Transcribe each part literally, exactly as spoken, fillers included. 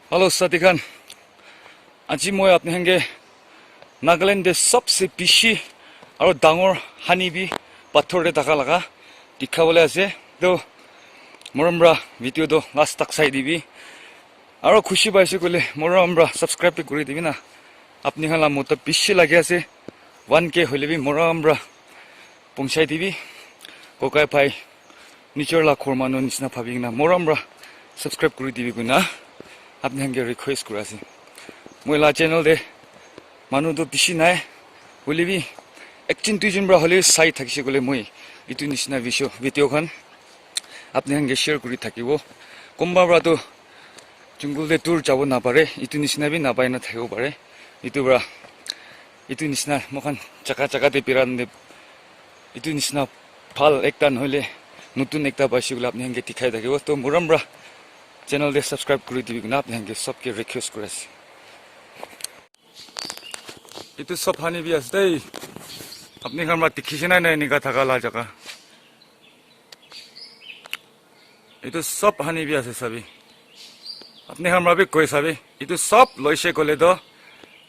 Hello sati khan, aji moi apni khan ke Nagaland te sabse bishi aro dangor honey bee pathor te thaka laga dikhabole ase. To morom para video to last tak sai dibi, aro khushi paise koile morom para subscribe bi kuri dibi na. Apni khan la mota bishi lagi ase, one K hoile bi morom para pongchai dibi. Kokai bhai, nijor la ghor manu nishina bhabi kena morom para subscribe kuri dibi koina apni khan ke request kuri ase. Moi la channel te manu tu bishi nai, hoile bi ekjun duijun para hole sai thakise koile moi etu nishina video, video khan apni khan ke share kuri thakibo. Kunba para tu jungle te dur jabo napare, etu nishina bi napai na thakibo pare. Etu para etu nishina moikhan jaga jaga te biran te etu nishina bhal ekta nohoile notun ekta paise koile apni khan ke dikhai thakibo. To morom para channel te subscribe kuri dibi koina apni khan ke sob ke request kuri ase. Etu sob honey bee ase dei. Apni khan para dikhise na nai enika thaka la jaga. Etu sob honey bee ase sabi. Apni khan para bi koi sabi. Etu sob loise koile to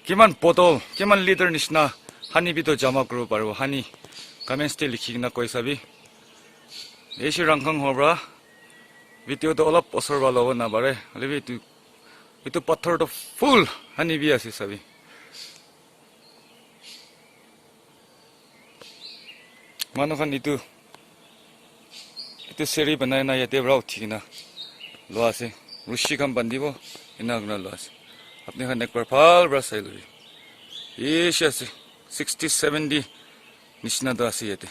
kiman bottle, kiman liter nishina honey bee to jama kuribo paribo. Honey comments te likhi kena koi sabi. Eshi rangkhang ho para video to olop osor para lobo napare. Hoile bi etu, etu pathor to full honey bee ase sabi. Manu khan etu, etu seri banai na yate para uthi kena lua ase. Rushi khan bandibo, ena kena lua ase. Apni khan ekbar bhal para sai lobi. Bishi ase, sixty, seventy nishina to ase yate.